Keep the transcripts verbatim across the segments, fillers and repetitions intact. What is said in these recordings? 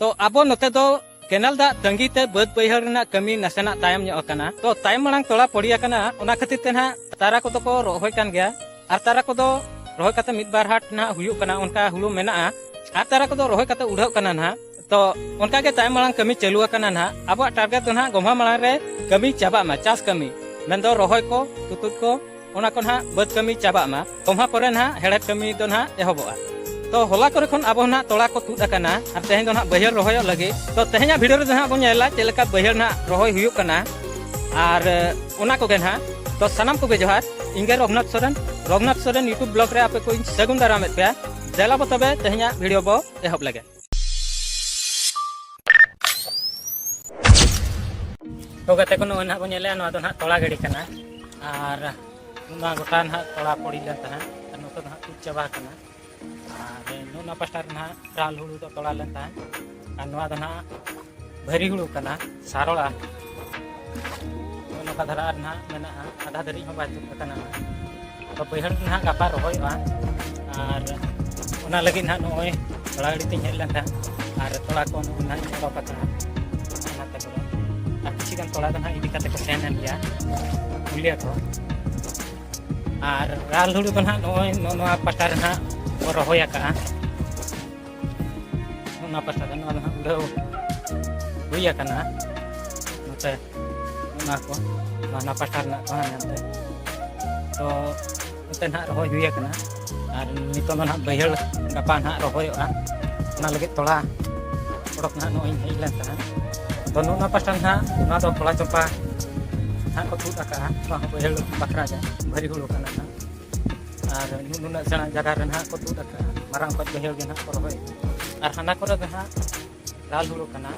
ᱛᱚ ᱟᱵᱚ ᱱᱚᱛᱮ ᱫᱚ ᱠᱮᱱᱟᱞ ᱫᱟᱜ ᱛᱟᱺᱜᱤ ᱛᱮ ᱵᱟᱹᱫ ᱵᱟᱹᱭᱦᱟᱹᱲ ᱨᱮᱱᱟᱜ ᱠᱟᱹᱢᱤ ᱱᱟᱥᱮᱱᱟᱜ ᱛᱟᱭᱚᱢ ᱧᱚᱜ ᱟᱠᱟᱱᱟ᱾ ᱛᱚ ᱛᱟᱭᱚᱢ ᱢᱟᱲᱟᱝ ᱛᱚᱲᱟ ᱯᱚᱲᱤ ᱟᱠᱟᱱᱟ, ᱚᱱᱟ ᱠᱷᱟᱹᱛᱤᱨ ᱛᱮ ᱱᱟᱦᱟᱜ ᱛᱟᱨᱟ ᱠᱚᱫᱚ ᱠᱚ ᱨᱚᱦᱚᱭ ᱠᱟᱱ ᱜᱮᱭᱟ᱾ ᱟᱨ ᱛᱟᱨᱟ ᱠᱚᱫᱚ ᱨᱚᱦᱚᱭ ᱠᱟᱛᱮ ᱢᱤᱫ ᱵᱟᱨ ᱦᱟᱴ ᱱᱟᱦᱟᱜ ᱦᱩᱭᱩᱜ ᱠᱟᱱᱟ, ᱚᱱᱠᱟ ᱦᱩᱲᱩ ᱢᱮᱱᱟᱜᱼᱟ᱾ ᱟᱨ ᱛᱟᱨᱟ ᱠᱚᱫᱚ ᱨᱚᱦᱚᱭ ᱠᱟᱛᱮ ᱩᱰᱷᱟᱹᱜ ᱠᱟᱱᱟ ᱱᱟᱦᱟᱜ᱾ ᱛᱚ ᱚᱱᱠᱟ ᱜᱮ ᱛᱟᱭᱚᱢ ᱢᱟᱲᱟᱝ ᱠᱟᱹᱢᱤ ᱪᱟᱹᱞᱩ ᱟᱠᱟᱱᱟ ᱱᱟᱦᱟᱜ᱾ ᱟᱵᱚᱣᱟᱜ ᱴᱟᱨᱜᱮᱴ ᱫᱚ ᱱᱟᱦᱟᱜ ᱜᱚᱢᱦᱟ ᱢᱟᱲᱟᱝ ᱨᱮ ᱠᱟᱹᱢᱤ ᱪᱟᱵᱟᱜ ᱢᱟ, ᱪᱟᱥ ᱠᱟᱹᱢᱤ, ᱢᱮᱱᱫᱚ ᱨᱚᱦᱚᱭ ᱠᱚ, ᱛᱩᱛᱩᱫ ᱠᱚ, ᱚᱱᱟ ᱠᱚ ᱱᱟᱦᱟᱜ ᱵᱟᱹᱫ ᱠᱟᱹᱢᱤ ᱪᱟᱵᱟᱜ ᱢᱟ᱾ ᱜᱚᱢᱦᱟ ᱯᱚᱨᱮ ᱱᱟᱦᱟᱜ ᱦᱮᱲᱦᱮᱫ ᱠᱟᱹᱢᱤ ᱫᱚ ᱱᱟᱦᱟᱜ ᱮᱦᱚᱵᱚᱜᱼᱟ᱾ ᱛᱚ ᱦᱚᱞᱟ ᱠᱚᱨᱮ ᱠᱷᱚᱱ ᱟᱵᱚ ᱱᱟᱦᱟᱜ ᱛᱚᱲᱟ ᱠᱚ ᱛᱩᱫ ᱟᱠᱟᱱᱟ, ᱟᱨ ᱛᱮᱦᱮᱧ ᱫᱚ ᱱᱟᱦᱟᱜ ᱵᱟᱹᱭᱦᱟᱹᱲ ᱨᱚᱦᱚᱭᱚᱜ ᱞᱟᱹᱜᱤᱫ᱾ ᱛᱚ ᱛᱮᱦᱮᱧᱟᱜ ᱵᱷᱤᱰᱤᱭᱳ ᱨᱮᱫᱚ ᱱᱟᱦᱟᱜ ᱵᱚᱱ ᱧᱮᱞᱟ ᱪᱮᱫ ᱞᱮᱠᱟ ᱵᱟᱹᱭᱦᱟᱹᱲ ᱱᱟᱦᱟᱜ ᱨᱚᱦᱚᱭ ᱦᱩᱭᱩᱜ ᱠᱟᱱᱟ, ᱟᱨ ᱚᱱᱟ ᱠᱚᱜᱮ ᱱᱟᱦᱟᱜ᱾ ᱛᱚ ᱥᱟᱱᱟᱢ ᱠᱚᱜᱮ ᱡᱚᱦᱟᱨ, ᱤᱧ ᱜᱮ ᱨᱚᱜᱷᱩᱱᱟᱛᱷ ᱥᱚᱨᱮᱱ, ᱨᱚᱜᱷᱩᱱᱟᱛᱷ ᱥᱚᱨᱮᱱ YouTube ᱵᱞᱚᱜ ᱨᱮ ᱟᱯᱮ ᱠᱚᱧ ᱥᱟᱹᱜᱩᱱ ᱫᱟᱨᱟᱢᱮᱫ ᱯᱮᱭᱟ᱾ ᱫᱮᱞᱟ ᱵᱚ ᱛᱚᱵᱮ ᱛᱮᱦᱮᱧᱟᱜ ᱵᱷᱤᱰᱤᱭᱳ ᱵᱚ ᱮᱦᱚᱵ ᱞᱮᱜᱮ᱾ ᱛᱚ ᱜᱟᱛᱮ ᱠᱚ, ᱱᱚᱜᱼᱚᱭ ᱱᱟᱦᱟᱜ ᱵᱚᱱ ᱧᱮᱞᱮᱜᱼᱟ, ᱱᱚᱣᱟ ᱫᱚ ᱱᱟᱦᱟᱜ ᱛᱚᱲᱟ ᱜᱟᱹᱰᱤ ᱠᱟᱱᱟ᱾ ᱟᱨ ᱱᱚᱣᱟ ᱜᱚᱴᱟ ᱱᱟᱦᱟᱜ ᱛᱚᱲᱟ ᱯᱚᱲᱤ ᱞᱮᱱ ᱛᱟᱦᱮᱸᱫ, ᱟᱨ ᱱᱚᱛᱮ ᱫᱚ ᱱᱟᱦᱟᱜ ᱛᱩᱫ ᱪᱟᱵᱟ ᱟᱠᱟᱱᱟ᱾ ᱟᱨ ᱱᱚᱜᱼᱚ ᱱᱚᱣᱟ ᱯᱟᱥᱴᱟ ᱨᱮ ᱱᱟᱦᱟᱜ ᱨᱟᱞ ᱦᱩᱲᱩ ᱫᱚ ᱛᱚᱲᱟ ᱞᱮᱱ ᱛᱟᱦᱮᱸᱫ, ᱟᱨ ᱱᱚᱣᱟ ᱫᱚ ᱱᱟᱦᱟᱜ ᱵᱷᱟᱹᱨᱤ ᱦᱩᱲᱩ ᱠᱟᱱᱟ, ᱥᱟᱨᱚᱲᱟ᱾ ᱱᱚᱜᱼᱚ ᱱᱚᱝᱠᱟ ᱫᱷᱟᱨᱟ ᱟᱨ ᱱᱟᱦᱟᱜ ᱢᱮᱱᱟᱜᱼᱟ, ᱟᱫᱷᱟ ᱫᱷᱟᱹᱨᱤᱡ ᱦᱚᱸ ᱵᱟᱭ ᱛᱩᱫ ᱟᱠᱟᱱᱟ᱾ ᱛᱚ ᱵᱟᱹᱭᱦᱟᱹᱲ ᱨᱮ ᱱᱟᱦᱟᱜ ᱜᱟᱯᱟ ᱨᱚᱦᱚᱭᱚᱜᱼᱟ, ᱟᱨ ᱚᱱᱟ ᱞᱟᱹᱜᱤᱫ ᱱᱟᱦᱟᱜ ᱱᱚᱜᱼᱚᱭ ᱛᱚᱲᱟ ᱜᱟᱹᱰᱤ ᱛᱤᱧ ᱦᱮᱡ ᱞᱮᱱ ᱛᱟᱦᱮᱸᱫ, ᱟᱨ ᱛᱚᱲᱟ ᱠᱚ ᱱᱚᱜᱼᱚᱭ ᱱᱟᱦᱟᱜ ᱤᱧ ᱚᱰᱚᱠ ᱟᱠᱟᱫᱼᱟ ᱚᱱᱟ ᱛᱮ ᱜᱚᱲᱚ᱾ ᱟᱨ ᱠᱤᱪᱷᱩ ᱜᱟᱱ ᱛᱚᱲᱟ ᱫᱚ ᱱᱟᱦᱟᱜ ᱤᱫᱤ ᱠᱟᱛᱮ ᱠᱚ ᱥᱮᱱ ᱮᱱ ᱜᱮᱭᱟ ᱢᱩᱞᱤᱭᱟᱹ ᱠᱚ᱾ ᱟᱨ ᱨᱟᱞ ᱦᱩᱲᱩ ᱫᱚ ᱱᱟᱦᱟᱜ ᱱᱚᱜᱼᱚᱭ ᱱᱚᱜᱼᱚ ᱱᱚᱣᱟ ᱯᱟᱦᱴᱟ ᱨᱮ ᱱᱟᱦᱟᱜ ᱠᱚ ᱨᱚᱦᱚᱭ ᱟᱠᱟᱫᱼᱟ᱾ ᱱᱚᱜᱼᱚ ᱱᱚᱣᱟ ᱯᱟᱦᱴᱟ ᱫᱚ ᱱᱚᱣᱟ ᱫᱚ ᱱᱟᱦᱟᱜ ᱩᱰᱷᱟᱹᱣ ᱦᱩᱭ ᱟᱠᱟᱱᱟ᱾ ᱱᱚᱛᱮ ᱚᱱᱟ ᱠᱚ, ᱱᱚᱣᱟ ᱯᱟᱦᱴᱟ ᱨᱮᱱᱟᱜ ᱠᱚ ᱦᱟᱱᱮ ᱦᱟᱱᱛᱮ᱾ ᱛᱚ ᱱᱚᱛᱮ ᱱᱟᱦᱟᱜ ᱨᱚᱦᱚᱭ ᱦᱩᱭ ᱟᱠᱟᱱᱟ, ᱟᱨ ᱱᱤᱛᱚᱝ ᱫᱚ ᱱᱟᱦᱟᱜ ᱵᱟᱹᱭᱦᱟᱹᱲ ᱜᱟᱯᱟ ᱱᱟᱦᱟᱜ ᱨᱚᱦᱚᱭᱚᱜᱼᱟ᱾ ᱚᱱᱟ ᱞᱟᱹᱜᱤᱫ ᱛᱚᱲᱟ ᱚᱰᱚᱠ ᱱᱟᱦᱟᱜ ᱱᱚᱜᱼᱚᱭ ᱤᱧ ᱦᱮᱡ ᱞᱮᱱ ᱛᱟᱦᱮᱸᱫ᱾ ᱛᱚ ᱱᱚᱜᱼᱚ ᱱᱚᱣᱟ ᱯᱟᱦᱴᱟ ᱱᱟᱦᱟᱜ, ᱱᱚᱣᱟ ᱫᱚ ᱛᱚᱲᱟ ᱪᱚᱢᱯᱟ ᱱᱟᱦᱟᱜ ᱠᱚ ᱛᱩᱫ ᱟᱠᱟᱫᱼᱟ, ᱱᱚᱣᱟ ᱦᱚᱸ ᱵᱟᱹᱭᱦᱟᱹᱲ ᱵᱟᱠᱷᱨᱟ ᱜᱮ, ᱵᱷᱟᱹᱨᱤ ᱦᱩᱲᱩ ᱠᱟᱱᱟ ᱱᱟᱦᱟᱜ᱾ ᱟᱨ ᱱᱩᱱᱟᱹᱜ ᱥᱮᱬᱟ ᱡᱟᱭᱜᱟ ᱨᱮ ᱱᱟᱦᱟᱜ ᱠᱚ ᱛᱩᱫ ᱟᱠᱟᱫᱼᱟ, ᱢᱟᱨᱟᱝ ᱚᱠᱚᱡ ᱵᱟᱹᱭᱦᱟᱹᱲ ᱜᱮ ᱱᱟᱦᱟᱜ ᱠᱚ ᱨᱚᱦᱚᱭ᱾ ᱟᱨ ᱦᱟᱱᱟ ᱠᱚᱨᱮ ᱫᱚ ᱱᱟᱦᱟᱜ ᱨᱟᱞ ᱦᱩᱲᱩ ᱠᱟᱱᱟ,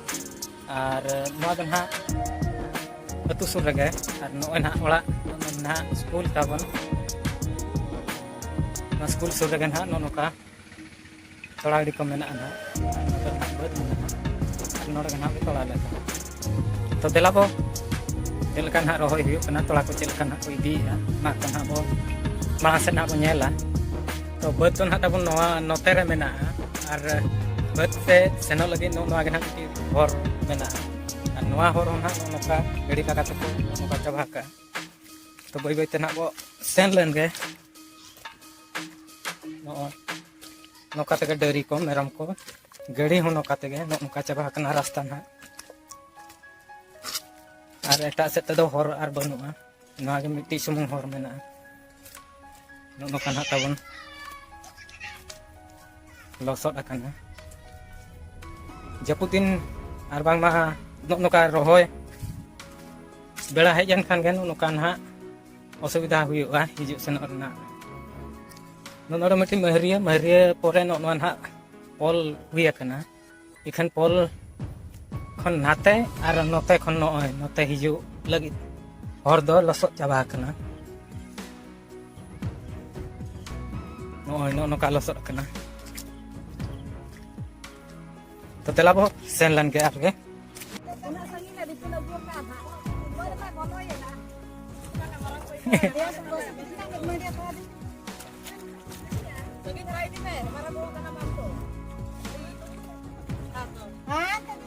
ᱟᱨ ᱱᱚᱣᱟ ᱫᱚ ᱱᱟᱦᱟᱜ ᱟᱹᱛᱩ ᱥᱩᱨ ᱨᱮᱜᱮ᱾ ᱟᱨ ᱱᱚᱜᱼᱚᱭ ᱱᱟᱦᱟᱜ ᱚᱲᱟᱜ, ᱱᱚᱜᱼᱚᱭ ᱱᱟᱦᱟᱜ ᱥᱠᱩᱞ ᱛᱟᱵᱚᱱ, ᱱᱚᱣᱟ ᱥᱠᱩᱞ ᱥᱩᱨ ᱨᱮᱜᱮ ᱱᱟᱦᱟᱜ ᱱᱚᱜᱼᱚ ᱱᱚᱝᱠᱟ ᱛᱚᱲᱟ ᱜᱟᱹᱰᱤ ᱠᱚ ᱢᱮᱱᱟᱜᱼᱟ ᱱᱟᱦᱟᱜ᱾ ᱟᱨ ᱱᱚᱛᱮ ᱱᱟᱦᱟᱜ ᱵᱟᱹᱫᱽ ᱢᱮᱱᱟᱜᱼᱟ, ᱟᱨ ᱱᱚᱰᱮ ᱜᱮ ᱱᱟᱦᱟᱜ ᱞᱮ ᱛᱚᱲᱟ ᱞᱮᱫᱟ᱾ ᱛᱚ ᱫᱮᱞᱟ ᱵᱚ, ᱪᱮᱫ ᱞᱮᱠᱟ ᱱᱟᱦᱟᱜ ᱨᱚᱦᱚᱭ ᱦᱩᱭᱩᱜ ᱠᱟᱱᱟ, ᱛᱚᱲᱟ ᱠᱚ ᱪᱮᱫ ᱞᱮᱠᱟ ᱱᱟᱦᱟᱜ ᱠᱚ ᱤᱫᱤᱭᱮᱫᱼᱟ, ᱚᱱᱟ ᱠᱚ ᱱᱟᱦᱟᱜ ᱵᱚ ᱢᱟᱲᱟᱝ ᱥᱮᱫ ᱱᱟᱦᱟᱜ ᱵᱚ ᱧᱮᱞᱟ᱾ ᱛᱚ ᱵᱟᱹᱫᱽ ᱫᱚ ᱱᱟᱦᱟᱜ ᱛᱟᱵᱚᱱ ᱱᱚᱣᱟ ᱱᱚᱛᱮ ᱨᱮ ᱢᱮᱱᱟᱜᱼᱟ, ᱟᱨ ᱵᱟᱹᱫᱽ ᱛᱮ ᱥᱮᱱᱚᱜ ᱞᱟᱹᱜᱤᱫ ᱱᱚᱜᱼᱚ ᱱᱚᱣᱟ ᱜᱮ ᱱᱟᱦᱟᱜ ᱢᱤᱫᱴᱤᱡ ᱦᱚᱨ ᱢᱮᱱᱟᱜᱼᱟ᱾ ᱟᱨ ᱱᱚᱣᱟ ᱦᱚᱨ ᱦᱚᱸ ᱱᱟᱦᱟᱜ ᱱᱚᱜᱼᱚ ᱱᱚᱝᱠᱟ ᱜᱟᱹᱰᱤ ᱞᱟᱜᱟ ᱛᱮᱠᱚ ᱱᱚᱜᱼᱚ ᱱᱚᱝᱠᱟ ᱪᱟᱵᱟ ᱟᱠᱟᱫᱼᱟ᱾ ᱛᱚ ᱵᱟᱹᱭ ᱵᱟᱹᱭ ᱛᱮ ᱱᱟᱦᱟᱜ ᱵᱚ ᱥᱮᱱ ᱞᱮᱱ ᱜᱮ᱾ ᱱᱚᱜᱼᱚᱭ ᱱᱚᱝᱠᱟ ᱛᱮᱜᱮ ᱰᱟᱹᱨᱤ ᱠᱚ, ᱢᱮᱨᱚᱢ ᱠᱚ, ᱜᱟᱹᱰᱤ ᱦᱚᱸ ᱱᱚᱝᱠᱟ ᱛᱮᱜᱮ ᱱᱚᱜᱼᱚ ᱱᱚᱝᱠᱟ ᱪᱟᱵᱟ ᱟᱠᱟᱱᱟ ᱨᱟᱥᱛᱟ ᱱᱟᱦᱟᱜ᱾ ᱟᱨ ᱮᱴᱟᱜ ᱥᱮᱫ ᱛᱮᱫᱚ ᱦᱚᱨ ᱟᱨ ᱵᱟᱹᱱᱩᱜᱼᱟ᱾ ᱱᱚᱣᱟ ᱜᱮ ᱢᱤᱫᱴᱤᱡ ᱥᱩᱢᱩᱝ ᱦᱚᱨ ᱢᱮᱱᱟᱜᱼᱟ᱾ ᱱᱚᱜᱼᱚ ᱱᱚᱝᱠᱟ ᱱᱟᱦᱟᱜ ᱛᱟᱵᱚᱱ ᱞᱚᱥᱚᱫ ᱟᱠᱟᱱᱟ᱾ ᱡᱟᱹᱯᱩᱫ ᱫᱤᱱ ᱟᱨ ᱵᱟᱝᱢᱟ ᱱᱚᱜᱼᱚ ᱱᱚᱝᱠᱟ ᱨᱚᱦᱚᱭ ᱵᱮᱲᱟ ᱦᱮᱡ ᱮᱱ ᱠᱷᱟᱱ ᱜᱮ ᱱᱚᱜᱼᱚ ᱱᱚᱝᱠᱟ ᱱᱟᱦᱟᱜ ᱚᱥᱩᱵᱤᱫᱷᱟ ᱦᱩᱭᱩᱜᱼᱟ ᱦᱤᱡᱩᱜ ᱥᱮᱱᱚᱜ ᱨᱮᱱᱟᱜ᱾ ᱱᱚᱜᱼᱚ ᱱᱚᱰᱮ ᱢᱤᱫᱴᱤᱡ ᱢᱟᱹᱦᱨᱤᱭᱟᱹ, ᱢᱟᱹᱦᱨᱤᱭᱟᱹ ᱯᱚᱨᱮ ᱱᱚᱜᱼᱚ ᱱᱚᱣᱟ ᱱᱟᱦᱟᱜ ᱯᱳᱞ ᱦᱩᱭ ᱟᱠᱟᱱᱟ᱾ ᱤᱠᱷᱟᱹᱱ ᱯᱳᱞ ᱠᱷᱚᱱ ᱱᱟᱛᱮ ᱟᱨ ᱱᱚᱛᱮ ᱠᱷᱚᱱ ᱱᱚᱜᱼᱚᱭ ᱱᱚᱛᱮ ᱦᱤᱡᱩᱜ ᱞᱟᱹᱜᱤᱫ ᱦᱚᱨ ᱫᱚ ᱞᱚᱥᱚᱫ ᱪᱟᱵᱟ ᱟᱠᱟᱱᱟ᱾ ᱱᱚᱜᱼᱚᱭ ᱱᱚᱜᱼᱚ ᱱᱚᱝᱠᱟ ᱞᱚᱥᱚᱫ ᱟᱠᱟᱱᱟ᱾ ᱛᱚ ᱫᱮᱞᱟ ᱵᱚ ᱥᱮᱱ ᱞᱮᱱ ᱜᱮ ᱟᱨ ᱜᱮ᱾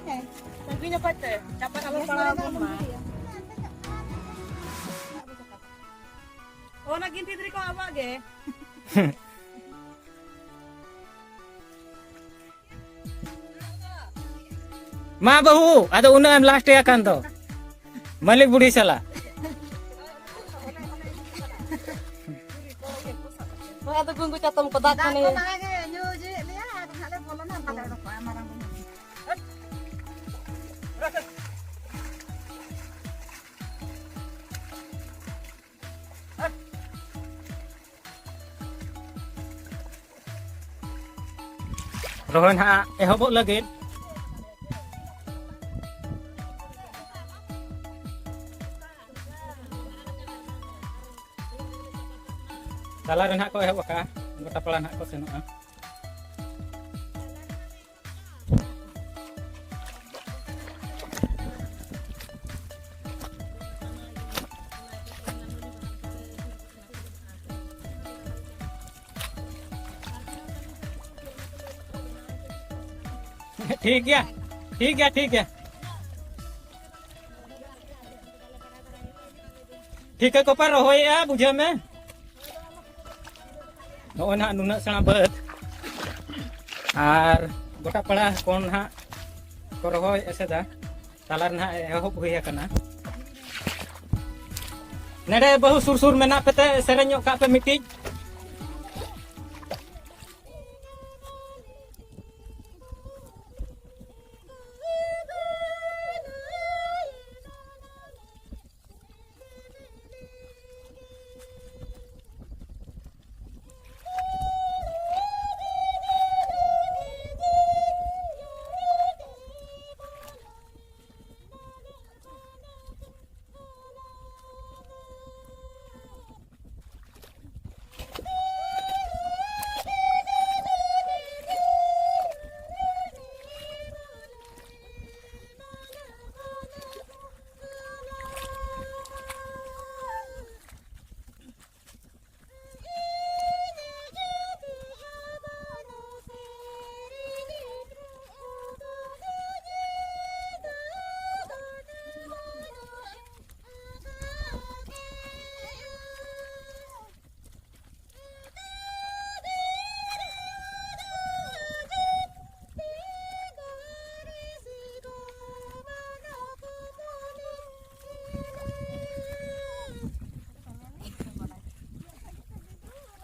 ᱦᱮᱸ, ᱥᱟᱺᱜᱤᱧ ᱚᱠᱚᱭ ᱛᱮ? ᱪᱟᱯᱟᱫ ᱟᱞᱚ ᱯᱟᱲᱟᱣ ᱟᱵᱚᱱ ᱢᱟ᱾ ᱚᱱᱟ ᱜᱤᱱᱴᱤ ᱫᱷᱤᱨᱤ ᱠᱚ ᱟᱵᱚᱣᱟᱜ ᱜᱮ᱾ ᱢᱟ ᱵᱟᱹᱦᱩ, ᱟᱫᱚ ᱩᱱᱟᱹᱜ ᱮᱢ ᱞᱟᱥᱴ ᱮᱭᱟ ᱠᱟᱱ ᱫᱚ᱾ ᱢᱟᱹᱞᱤᱠ ᱵᱩᱲᱦᱤ ᱥᱟᱞᱟᱜ᱾ ᱦᱳᱭ, ᱟᱫᱚ ᱜᱩᱝᱜᱩ ᱪᱟᱛᱚᱢ ᱠᱚ ᱫᱟᱜ ᱫᱟᱜ ᱠᱷᱟᱱᱮ᱾ ᱠᱚ ᱞᱟᱦᱟ ᱜᱮ ᱧᱩ ᱤᱫᱤᱭᱮᱫ ᱞᱮᱭᱟ, ᱟᱫᱚ ᱱᱟᱦᱟᱜ ᱞᱮ ᱵᱚᱞᱚᱱᱟ, ᱵᱟᱞᱮ ᱚᱰᱚᱠᱚᱜᱼᱟ ᱢᱟᱨᱟᱝ ᱵᱩᱨᱩ᱾ ᱨᱚᱦᱚᱭ ᱱᱟᱦᱟᱜ ᱮᱦᱚᱵᱚᱜ ᱞᱟᱹᱜᱤᱫ᱾ ᱛᱟᱞᱟ ᱨᱮ ᱱᱟᱦᱟᱜ ᱠᱚ ᱮᱦᱚᱵ ᱟᱠᱟᱜᱼᱟ, ᱜᱚᱴᱟ ᱯᱟᱲᱟ ᱱᱟᱦᱟᱜ ᱠᱚ ᱥᱮᱱᱚᱜᱼᱟ᱾ ᱴᱷᱤᱠ ᱜᱮᱭᱟ, ᱴᱷᱤᱠ ᱜᱮᱭᱟ, ᱴᱷᱤᱠ ᱜᱮᱭᱟ᱾ ᱴᱷᱤᱠᱟᱹ ᱠᱚᱯᱮ ᱨᱚᱦᱚᱭᱮᱜᱼᱟ, ᱵᱩᱡᱷᱟᱹᱣ ᱢᱮ᱾ ᱱᱚᱜᱼᱚᱭ ᱱᱟᱦᱟᱜ ᱱᱩᱱᱟᱹᱜ ᱥᱮᱬᱟ ᱵᱟᱹᱫᱽ, ᱟᱨ ᱜᱚᱴᱟ ᱯᱟᱲᱟ ᱦᱚᱯᱚᱱ ᱱᱟᱦᱟᱜ ᱠᱚ ᱨᱚᱦᱚᱭ ᱮᱥᱮᱫᱟ, ᱛᱟᱞᱟ ᱨᱮ ᱱᱟᱦᱟᱜ ᱮᱦᱚᱵ ᱦᱩᱭ ᱟᱠᱟᱱᱟ᱾ ᱱᱮᱰᱮ ᱵᱟᱹᱦᱩ ᱥᱩᱨ ᱥᱩᱨ ᱢᱮᱱᱟᱜ ᱯᱮᱛᱮ ᱥᱮᱨᱮᱧ ᱧᱚᱜ ᱠᱟᱜ ᱯᱮ ᱢᱤᱫᱴᱤᱡ᱾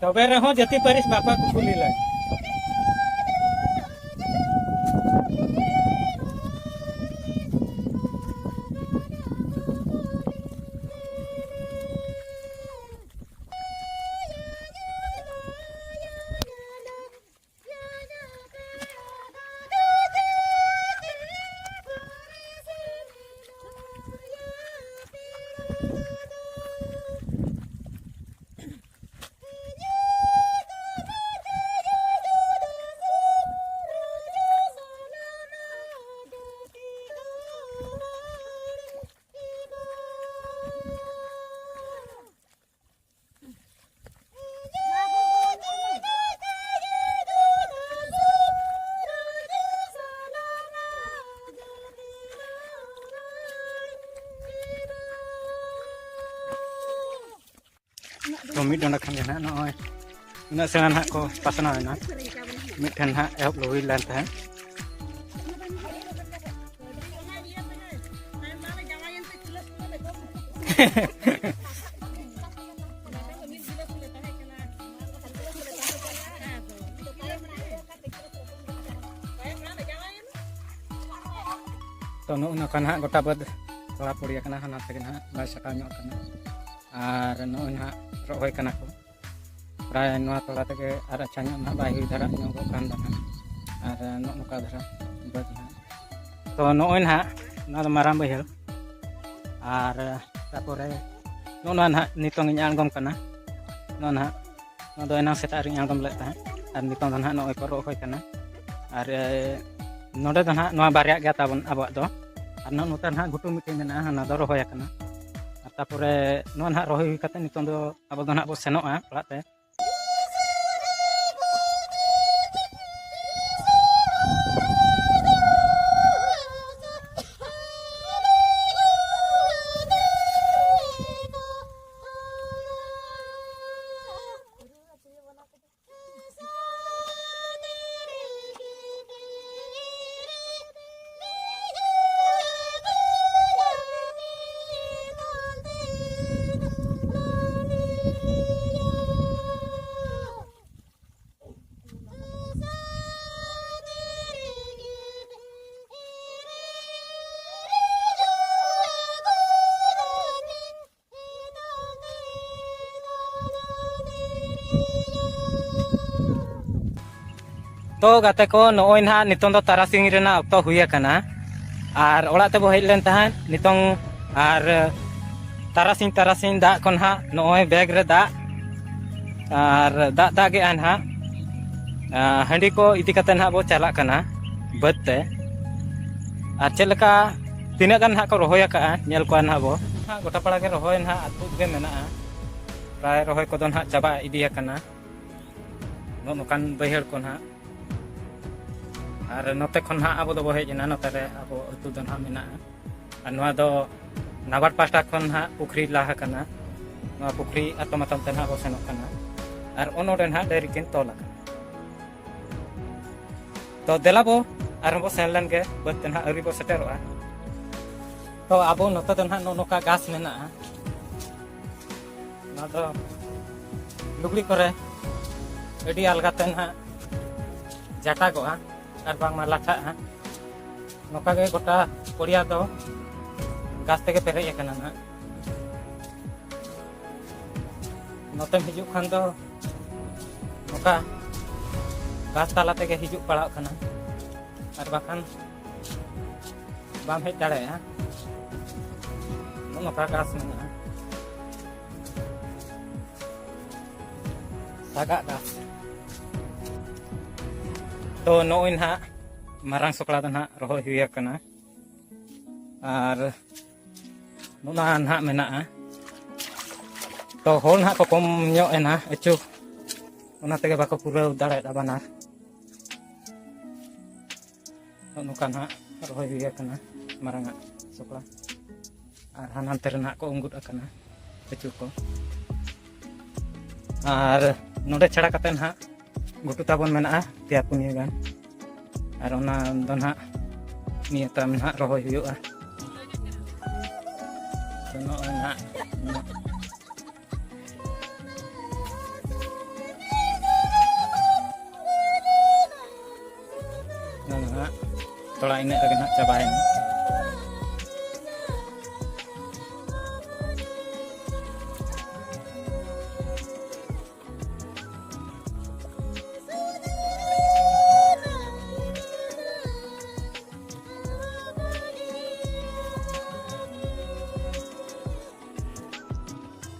ᱛᱚᱵᱮ ᱨᱮᱦᱚᱸ ᱡᱟᱹᱛᱤ ᱯᱟᱹᱨᱤᱥ ᱵᱟᱠᱚ ᱠᱩᱠᱞᱤ ᱞᱮᱫ᱾ ᱛᱚ ᱢᱤᱫ ᱰᱚᱸᱰᱮ ᱠᱷᱟᱱ ᱜᱮ ᱱᱟᱦᱟᱜ ᱱᱚᱜᱼᱚᱭ ᱩᱱᱟᱹᱜ ᱥᱮᱬᱟ ᱱᱟᱦᱟᱜ ᱠᱚ ᱯᱟᱥᱱᱟᱣ ᱮᱱᱟ᱾ ᱢᱤᱫᱴᱷᱮᱱ ᱱᱟᱦᱟᱜ ᱮᱦᱚᱵ ᱦᱩᱭ ᱞᱮᱱ ᱛᱟᱦᱮᱸᱫ᱾ ᱛᱚ ᱱᱚᱜᱼᱚ ᱱᱚᱝᱠᱟ ᱱᱟᱦᱟᱜ ᱜᱚᱴᱟ ᱵᱟᱹᱫᱽ ᱛᱷᱚᱲᱟ ᱯᱚᱲᱤᱭᱟ ᱠᱟᱱᱟ, ᱦᱟᱱᱟ ᱛᱮᱜᱮ ᱱᱟᱦᱟᱜ ᱵᱟᱭ ᱥᱟᱠᱟᱣ ᱧᱚᱜ ᱠᱟᱱᱟ᱾ ᱟᱨ ᱱᱚᱜᱼᱚᱭ ᱱᱟᱦᱟᱜ ᱨᱚᱦᱚᱭ ᱠᱟᱱᱟ ᱠᱚ᱾ ᱯᱨᱟᱭ ᱱᱚᱣᱟ ᱛᱚᱲᱟ ᱛᱮᱜᱮ ᱟᱨ ᱟᱪᱪᱷᱟ ᱧᱚᱜ ᱱᱟᱦᱟᱜ ᱵᱟᱭ ᱦᱩᱭ ᱫᱷᱟᱨᱟ ᱧᱚᱜᱚᱜ ᱠᱟᱱ ᱫᱚ ᱱᱟᱦᱟᱜ᱾ ᱟᱨ ᱱᱚᱜᱼᱚ ᱱᱚᱝᱠᱟ ᱫᱷᱟᱨᱟ ᱵᱟᱹᱫᱽ ᱱᱟᱦᱟᱜ᱾ ᱛᱚ ᱱᱚᱜᱼᱚᱭ ᱱᱟᱦᱟᱜ ᱱᱚᱣᱟ ᱫᱚ ᱢᱟᱨᱟᱝ ᱵᱟᱹᱭᱦᱟᱹᱲ᱾ ᱟᱨ ᱛᱟᱨᱯᱚᱨᱮ ᱱᱚᱜᱼᱚ ᱱᱚᱣᱟ ᱱᱟᱦᱟᱜ ᱱᱤᱛᱚᱝ ᱤᱧ ᱟᱬᱜᱚᱢ ᱠᱟᱱᱟ᱾ ᱱᱚᱣᱟ ᱱᱟᱦᱟᱜ, ᱱᱚᱣᱟ ᱫᱚ ᱮᱱᱟᱝ ᱥᱮᱛᱟᱜ ᱨᱤᱧ ᱟᱬᱜᱚᱢ ᱞᱮᱫ ᱛᱟᱦᱮᱸᱫ᱾ ᱟᱨ ᱱᱤᱛᱚᱝ ᱫᱚ ᱱᱟᱦᱟᱜ ᱱᱚᱜᱼᱚᱭ ᱠᱚ ᱨᱚᱦᱚᱭ ᱠᱟᱱᱟ᱾ ᱟᱨ ᱮ, ᱱᱚᱰᱮ ᱫᱚ ᱱᱟᱦᱟᱜ ᱱᱚᱣᱟ ᱵᱟᱨᱭᱟ ᱜᱮ ᱛᱟᱵᱚᱱ ᱟᱵᱚᱣᱟᱜ ᱫᱚ᱾ ᱟᱨ ᱱᱚᱜᱼᱚ ᱱᱚᱛᱮ ᱱᱟᱦᱟᱜ ᱜᱷᱩᱴᱩ ᱢᱤᱫᱴᱮᱱ ᱢᱮᱱᱟᱜᱼᱟ, ᱚᱱᱟ ᱫᱚ ᱨᱚᱦᱚᱭ ᱟᱠᱟᱱᱟ᱾ ᱟᱨ ᱛᱟᱨᱯᱚᱨᱮ ᱱᱚᱣᱟ ᱱᱟᱦᱟᱜ ᱨᱚᱦᱚᱭ ᱦᱩᱭ ᱠᱟᱛᱮ ᱱᱤᱛᱚᱝ ᱫᱚ ᱟᱵᱚ ᱫᱚ ᱱᱟᱦᱟᱜ ᱵᱚ ᱥᱮᱱᱚᱜᱼᱟ ᱚᱲᱟᱜ ᱛᱮ᱾ ᱛᱚ ᱜᱟᱛᱮ ᱠᱚ, ᱱᱚᱜᱼᱚᱭ ᱱᱟᱦᱟᱜ ᱱᱤᱛᱚᱝ ᱫᱚ ᱛᱟᱨᱟᱥᱤᱧ ᱨᱮᱱᱟᱜ ᱚᱠᱛᱚ ᱦᱩᱭ ᱟᱠᱟᱱᱟ᱾ ᱟᱨ ᱚᱲᱟᱜ ᱛᱮᱵᱚ ᱦᱮᱡ ᱞᱮᱱ ᱛᱟᱦᱮᱸᱫ ᱱᱤᱛᱚᱝ᱾ ᱟᱨ ᱛᱟᱨᱟᱥᱤᱧ, ᱛᱟᱨᱟᱥᱤᱧ ᱫᱟᱜ ᱠᱚ ᱱᱟᱦᱟᱜ ᱱᱚᱜᱼᱚᱭ ᱵᱮᱜᱽ ᱨᱮ ᱫᱟᱜ, ᱟᱨ ᱫᱟᱜ ᱫᱟᱜ ᱜᱮ ᱱᱟᱦᱟᱜ᱾ ᱟᱨ ᱦᱟᱺᱰᱤ ᱠᱚ ᱤᱫᱤ ᱠᱟᱛᱮ ᱱᱟᱦᱟᱜ ᱵᱚ ᱪᱟᱞᱟᱜ ᱠᱟᱱᱟ ᱵᱟᱹᱫᱽ ᱛᱮ᱾ ᱟᱨ ᱪᱮᱫ ᱞᱮᱠᱟ, ᱛᱤᱱᱟᱹᱜ ᱜᱟᱱ ᱱᱟᱦᱟᱜ ᱠᱚ ᱨᱚᱦᱚᱭ ᱟᱠᱟᱜᱼᱟ, ᱧᱮᱞ ᱠᱚᱣᱟ ᱱᱟᱦᱟᱜ ᱵᱚ᱾ ᱱᱟᱦᱟᱜ ᱜᱚᱴᱟ ᱯᱟᱲᱟ ᱜᱮ ᱨᱚᱦᱚᱭ ᱱᱟᱦᱟᱜ ᱟᱹᱛᱩ ᱜᱮ ᱢᱮᱱᱟᱜᱼᱟ᱾ ᱯᱨᱟᱭ ᱨᱚᱦᱚᱭ ᱠᱚᱫᱚ ᱱᱟᱦᱟᱜ ᱪᱟᱵᱟ ᱤᱫᱤ ᱟᱠᱟᱱᱟ᱾ ᱱᱚᱜᱼᱚ ᱱᱚᱝᱠᱟᱱ ᱵᱟᱹᱭᱦᱟᱹᱲ ᱠᱚ ᱱᱟᱦᱟᱜ᱾ ᱟᱨ ᱱᱚᱛᱮ ᱠᱷᱚᱱ ᱱᱟᱦᱟᱜ ᱟᱵᱚ ᱫᱚᱵᱚ ᱦᱮᱡ ᱮᱱᱟ, ᱱᱚᱛᱮ ᱨᱮ ᱟᱵᱚ ᱟᱹᱛᱩ ᱫᱚ ᱱᱟᱦᱟᱜ ᱢᱮᱱᱟᱜᱼᱟ᱾ ᱟᱨ ᱱᱚᱣᱟ ᱫᱚ ᱱᱟᱵᱟᱨ ᱯᱟᱦᱴᱟ ᱠᱷᱚᱱ ᱱᱟᱦᱟᱜ ᱯᱩᱠᱷᱨᱤ ᱞᱟ ᱟᱠᱟᱱᱟ᱾ ᱱᱚᱣᱟ ᱯᱩᱠᱷᱨᱤ ᱟᱛᱚᱢ ᱟᱛᱚᱢ ᱛᱮ ᱱᱟᱦᱟᱜ ᱵᱚ ᱥᱮᱱᱚᱜ ᱠᱟᱱᱟ᱾ ᱟᱨ ᱚᱱ ᱚᱸᱰᱮ ᱱᱟᱦᱟᱜ ᱰᱟᱹᱝᱨᱤ ᱠᱤᱱ ᱛᱚᱞ ᱟᱠᱟᱱᱟ᱾ ᱛᱚ ᱫᱮᱞᱟ ᱵᱚ ᱟᱨᱦᱚᱸ ᱵᱚ ᱥᱮᱱ ᱞᱮᱱ ᱜᱮ ᱵᱟᱹᱫᱽ ᱛᱮ ᱱᱟᱦᱟᱜ ᱟᱹᱣᱨᱤ ᱵᱚ ᱥᱮᱴᱮᱨᱚᱜᱼᱟ᱾ ᱛᱚ ᱟᱵᱚ ᱱᱚᱛᱮ ᱫᱚ ᱱᱟᱦᱟᱜ ᱱᱚᱜᱼᱚ ᱱᱚᱝᱠᱟ ᱜᱷᱟᱥ ᱢᱮᱱᱟᱜᱼᱟ᱾ ᱱᱚᱣᱟ ᱫᱚ ᱞᱩᱜᱽᱲᱤ ᱠᱚᱨᱮ ᱟᱹᱰᱤ ᱟᱞᱜᱟ ᱛᱮ ᱱᱟᱦᱟᱜ ᱡᱟᱴᱟᱜᱚᱜᱼᱟ ᱟᱨ ᱵᱟᱝᱢᱟ ᱞᱟᱴᱷᱟᱜᱼᱟ᱾ ᱱᱚᱝᱠᱟ ᱜᱮ ᱜᱚᱴᱟ ᱯᱚᱲᱤᱭᱟ ᱫᱚ ᱜᱷᱟᱥ ᱛᱮᱜᱮ ᱯᱮᱨᱮᱡ ᱟᱠᱟᱱᱟ ᱱᱟᱦᱟᱜ᱾ ᱱᱚᱛᱮᱢ ᱦᱤᱡᱩᱜ ᱠᱷᱟᱱ ᱫᱚ ᱱᱚᱝᱠᱟ ᱜᱷᱟᱥ ᱛᱟᱞᱟ ᱛᱮᱜᱮ ᱦᱤᱡᱩᱜ ᱯᱟᱲᱟᱜ ᱠᱟᱱᱟ, ᱟᱨ ᱵᱟᱠᱷᱟᱱ ᱵᱟᱢ ᱦᱮᱡ ᱫᱟᱲᱮᱭᱟᱜᱼᱟ᱾ ᱱᱚᱜᱼᱚ ᱱᱚᱝᱠᱟ ᱜᱷᱟᱥ ᱢᱮᱱᱟᱜᱼᱟ, ᱥᱟᱜᱟᱜ ᱜᱷᱟᱥ᱾ ᱛᱚ ᱱᱚᱜᱼᱚᱭ ᱱᱟᱦᱟᱜ ᱢᱟᱨᱟᱝ ᱥᱚᱠᱲᱟ ᱫᱚ ᱱᱟᱦᱟᱜ ᱨᱚᱦᱚᱭ ᱦᱩᱭ ᱟᱠᱟᱱᱟ, ᱟᱨ ᱚᱱᱟ ᱱᱟᱦᱟᱜ ᱢᱮᱱᱟᱜᱼᱟ᱾ ᱛᱚ ᱦᱚᱲ ᱱᱟᱦᱟᱜ ᱠᱚ ᱠᱚᱢ ᱧᱚᱜ ᱮᱱᱟ ᱟᱹᱪᱩ, ᱚᱱᱟ ᱛᱮᱜᱮ ᱵᱟᱠᱚ ᱯᱩᱨᱟᱹᱣ ᱫᱟᱲᱮᱭᱟᱫᱟ ᱵᱟᱱᱟᱨ᱾ ᱱᱚᱜᱼᱚ ᱱᱚᱝᱠᱟ ᱱᱟᱦᱟᱜ ᱨᱚᱦᱚᱭ ᱦᱩᱭ ᱟᱠᱟᱱᱟ ᱢᱟᱨᱟᱝ ᱟᱜ ᱥᱚᱠᱲᱟ, ᱟᱨ ᱦᱟᱱᱟ ᱱᱟᱱᱛᱮ ᱨᱮ ᱱᱟᱦᱟᱜ ᱠᱚ ᱩᱸᱜᱩᱫ ᱟᱠᱟᱱᱟ ᱟᱹᱪᱩ ᱠᱚ᱾ ᱟᱨ ᱱᱚᱰᱮ ᱪᱷᱟᱲᱟ ᱠᱟᱛᱮ ᱱᱟᱦᱟᱜ ᱜᱷᱩᱴᱩ ᱛᱟᱵᱚᱱ ᱢᱮᱱᱟᱜᱼᱟ ᱯᱮᱭᱟ ᱯᱩᱱᱭᱟᱹ ᱜᱟᱱ, ᱟᱨ ᱚᱱᱟ ᱫᱚ ᱱᱟᱦᱟᱜ ᱱᱤᱭᱟᱹ ᱛᱟᱭᱚᱢ ᱱᱟᱦᱟᱜ ᱨᱚᱦᱚᱭ ᱦᱩᱭᱩᱜᱼᱟ᱾ ᱛᱚ ᱱᱚᱜᱼᱚᱭ ᱱᱟᱦᱟᱜ ᱱᱚᱣᱟ ᱱᱟᱦᱟᱜ ᱛᱷᱚᱲᱟ ᱤᱱᱟᱹᱜ ᱨᱮᱜᱮ ᱱᱟᱦᱟᱜ ᱪᱟᱵᱟᱭᱮᱱᱟ᱾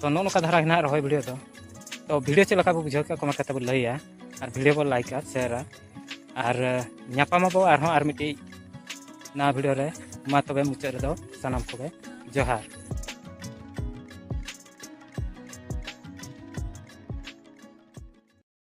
ᱛᱚ ᱱᱚᱜᱼᱚ ᱱᱚᱝᱠᱟ ᱫᱷᱟᱨᱟ ᱜᱮ ᱱᱟᱦᱟᱜ ᱨᱚᱦᱚᱭ ᱵᱷᱤᱰᱤᱭᱳ ᱫᱚ᱾ ᱛᱚ ᱵᱷᱤᱰᱤᱭᱳ ᱪᱮᱫ ᱞᱮᱠᱟ ᱵᱚ ᱵᱩᱡᱷᱟᱹᱣ ᱠᱮᱫᱟ, ᱠᱚᱢᱮᱱᱴ ᱠᱟᱛᱮ ᱵᱚ ᱞᱟᱹᱭᱟ, ᱟᱨ ᱵᱷᱤᱰᱤᱭᱳ ᱵᱚ ᱞᱟᱭᱤᱠᱟ, ᱥᱮᱭᱟᱨᱟ, ᱟᱨ ᱧᱟᱯᱟᱢ ᱟᱵᱚ ᱟᱨᱦᱚᱸ ᱟᱨ ᱢᱤᱫᱴᱤᱡ ᱱᱟᱣᱟ ᱵᱷᱤᱰᱤᱭᱳ ᱨᱮ᱾ ᱢᱟ ᱛᱚᱵᱮ ᱢᱩᱪᱟᱹᱫ ᱨᱮᱫᱚ ᱥᱟᱱᱟᱢ ᱠᱚᱜᱮ ᱡᱚᱦᱟᱨ᱾